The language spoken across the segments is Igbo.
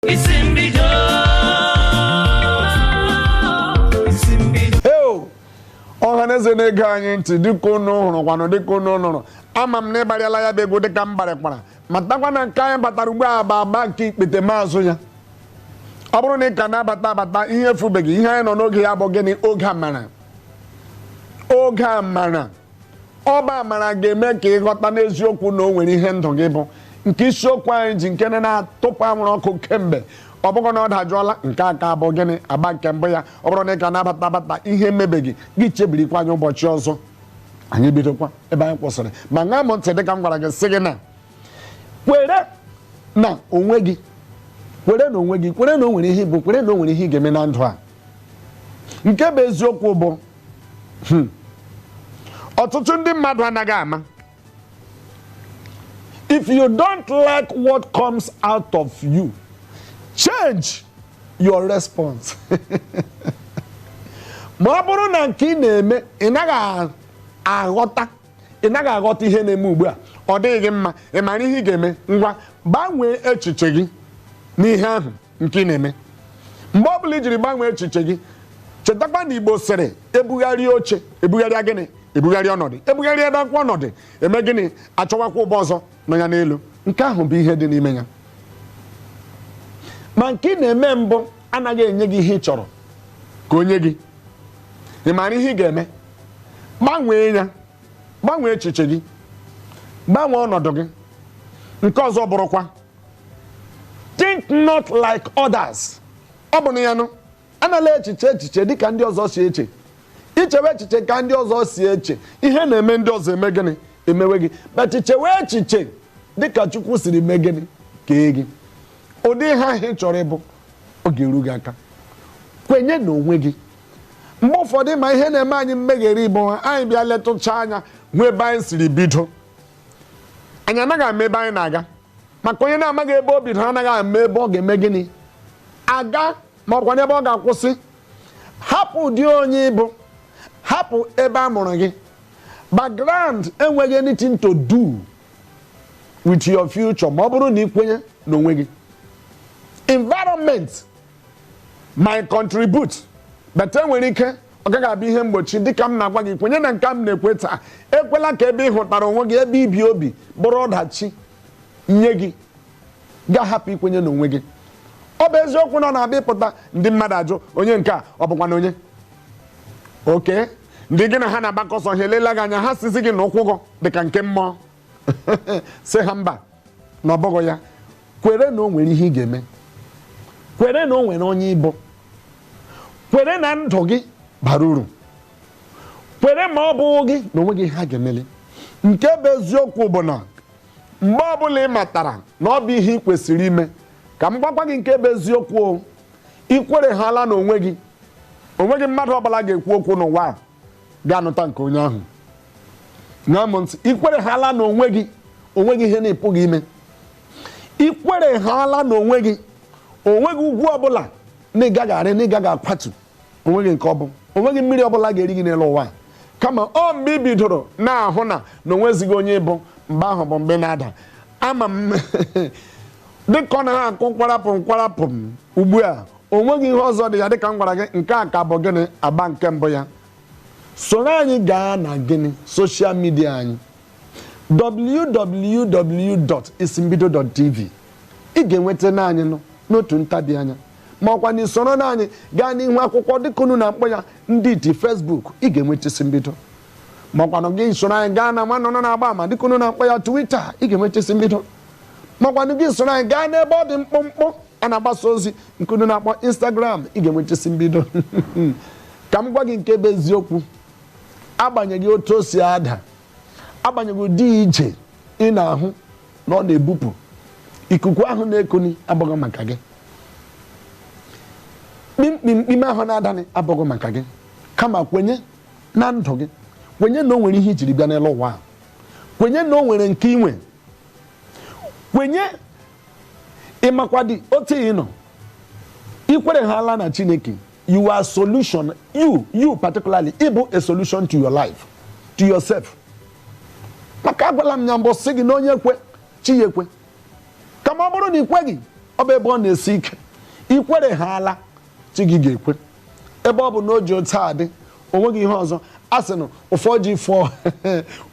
Isi mbido. Isi mbido. Eo, ọha na eze na-ege anyị ntị, dịka unu hụrụ kwanụ, dịka unu nụrụ, ama m na ịgbarịala ya bụ egwu dịka m gbarịkwara. Matakwa na nke anyị batara ugbu a bụ agba nke ikpete maazụ ya. Ọ bụrụ na ị ka na-abata abata, ihe efubeghị. Ihe anyị nọ n'oge ya bụ gịnị? Oge amara. Oge amara, ọba amara ga-eme ka ị ghọta n'eziokwu na o nwere ihe ndụ gị bụ nke isiokwu anyị ji nke na-atụpụ anwụrụ ọkụ kemgbe. Ọ bụghị na ọ dajụọla, nke aka bụ gịnị? Agba nke mbụ ya. Ọ bụrụ na ị ka na-abata abata, ihe emebeghị gị, chebirikwa anyị ụbọchị ọzọ, anyị bidokwa ebe anyị kwụsịrị. Ma ṅaa m ntị, dịka m gwara gị, sị gị na kwere na onwe gị, kwere na onwe gị, kwere na o nwere ihe bụ, kwere na o nwere ihe ị ga-eme na ndụ a. Nke bụ eziokwu bụ, ọtụtụ ndị mmadụ anaghị ama. If you don't like what comes out of you, change your response. Ma ọ bụrụ na nke ị na-eme ị naghị aghọta, ị naghị aghọta ihe na-eme ugbu a, ọ dịghị gị mma, ị mara ihe ị ga-eme? Ngwa, gbanwee echiche gị n'ihe ahụ nke ị na-eme. Mgbe ọ bụla i jiri gbanwee echiche gị, chetakwa na Igbo sịrị, ebugharị oche, ebugharịa gịnị? Ebugharị ọnọdụ. Ebugharịa dakwa ọnọdụ, eme gịnị? Achọwakwa ụba ọzọ nọ ya n'elu. Nke ahụ bụ ihe dị n'ime ya. Ma nke ị na-eme mbụ anaghị enye gị ihe ị chọrọ ka onye gị, ị maara ihe ị ga-eme? Gbanwee ya, gbanwee echiche gị, gbanwee ọnọdụ gị. Nke ọzọ bụrụkwa, think not like others. Ọ bụ na ya nụ, anala echiche echiche dịka ndị ọzọ si eche. Ichewe echiche ka ndị ọzọ si eche, ihe na-eme ndị ọzọ eme gịnị? Emewe gị. But chewe echiche dịka Chukwu siri mee gịnị? Kee gị. Ụdị ihe ahụ ị chọrọ ịbụ, ọ ga-eru gị aka. Kwenye n'onwe gị. Mgbe ụfọdụ, ma ihe na-eme anyị mmeghere ịbụ ha, anyị bịa letụcha anya hụ ebe anyị siri bido, anyị anaghị ama ebe anyị na-aga. Maka onye na-amaghị ebe o bidoro anaghị ama ebe ọ ga-eme gịnị? Aga, ma ọ bụkwa n'ebe ọ ga-akwụsị. Hapụ ụdị onye ịbụ, hapụ ebe a mụrụ gị. Background enweghị anything to do with your future ma ọ bụrụ na ị kwenye n'onwe gị. Environment might contribute, but enwere ike ọ gaghị abụ ihe mgbochi. Dịka m na-agwa gị, kwenye na nke m na-ekwe taa. Ekwela ka ebe ị hụtara onwe gị, ebe ibi obi, bụrụ ọdachi nye gị, ga-ahapụ ikwenye n'onwe gị. Ọ bụ eziokwu na ọ na-abịa ịpụta, ndị mmadụ ajụ, onye nke a ọ bụkwa na onye oke ndị gị na ha na-agbakọ ọsọ, ha elela gị anya, ha sizi gị na ụkwụ gị dịka nke mmụọ. Sị ha mba, na ọ bụghị ya. Kwere na o nwere ihe ị ga-eme, kwere na o nwere onye ịbụ, kwere na ndụ gị bara uru, kwere ma ọ bụghị gị na onwe gị ha ga-emeli. Nke bụ eziokwu bụ na mgbe ọbụla ị matara na ọ bụ ihe ị kwesịrị ime, ka m gwakwa gị nke bụ eziokwu o, ikwere hala na onwe gị, onwe gị, mmadụ ọbụla ga-ekwu okwu n'ụwa a ga-anụta nke onye ahụ. Ṅaa m ntị, ikwere hala na onwe gị, onwe gị ihe na-epụghị ime. Ikwere hala na onwe gị, onwe gị ugwu ọbụla na ị gaghị arị, na ị gaghị akwatu onwe gị, nke ọ bụ onwe gị, mmiri ọbụla ga-eri gị n'elu ụwa a. Kama ọ mgbe ị bidoro na-ahụ na onwezighị onye ịbụ, mgbe ahụ bụ mgbe ị na-ada. Ama m dịka ọ na akụ nkwarapụ nkwarapụ m ugbu a, o nweghị ihe ọzọ dị ya. Dịka m gwara gị, nke a ka bụ gịnị? Agba nke mbụ ya. Soro anyị gaa na gịnị? Social media anyị, www.isimbido.tv. Ị ga-enweta naanị nụ n'otu ntabi anya. Ma ọkwa na isoro naanị gaa n'ihu akwụkwọ, dịka unu na-akpọ ya ndị iti Facebook, ị ga-enweta Isi Mbido. Ma ọkwanụ gị soro anyị gaa na nwanne nọ na-agba ama, dịka unu na-akpọ ya Twitter, ị ga-enweta Isi Mbido. Ma ọkwanụ gị soro anyị gaa n'ebe ọ dị mkpụmkpụ a na-agbasa ozi, nke unu na-akpọ Instagram, ị ga-enweta Isi Mbido. Ka m gwa gị nke bụ eziokwu, agbanyeghị otu o si ada, agbanyeghị ụdị ije ị na-ahụ na ọ na-ebupụ, ikuku ahụ na-ekuni abụghị maka gị, kpimkpimkpim ahụ na-adani abụghị maka gị. Kama kwenye na ndụ gị, kwenye na o nwere ihe ijiri bịa n'elu ụwa a, kwenye na o nwere nke inwe, kwenye ịmakwa dị otu ị nọ. Ikwere ha ala na Chineke, you are solution. You particularly, ịbụ a solution to your life, to yourself. Maka agwala m ya mbụ, sị gị na onye kwe, chi ya ekwe. Kama ọ bụrụ na ị kweghị Ọ bụ ebe ọ na-esi ike, ikwere ha ala, chi gị ga-ekwe. Ebe ọ bụ na o ji otu a dị, o nweghị ihe ọzọ a sị na ụfọ ji fọọ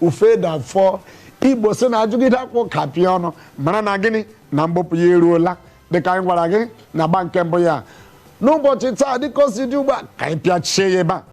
ufe da fọọ. Igbo sị na ajụgide akwụ ka pịa ọnụ mara na gịnị na mgbupụ ya eruola. Dịka anyị gwara gị na agba nke mbụ ya n'ụbọchị taa, dịka o si dị ugbu a, ka anyị pịachie ya ebe a.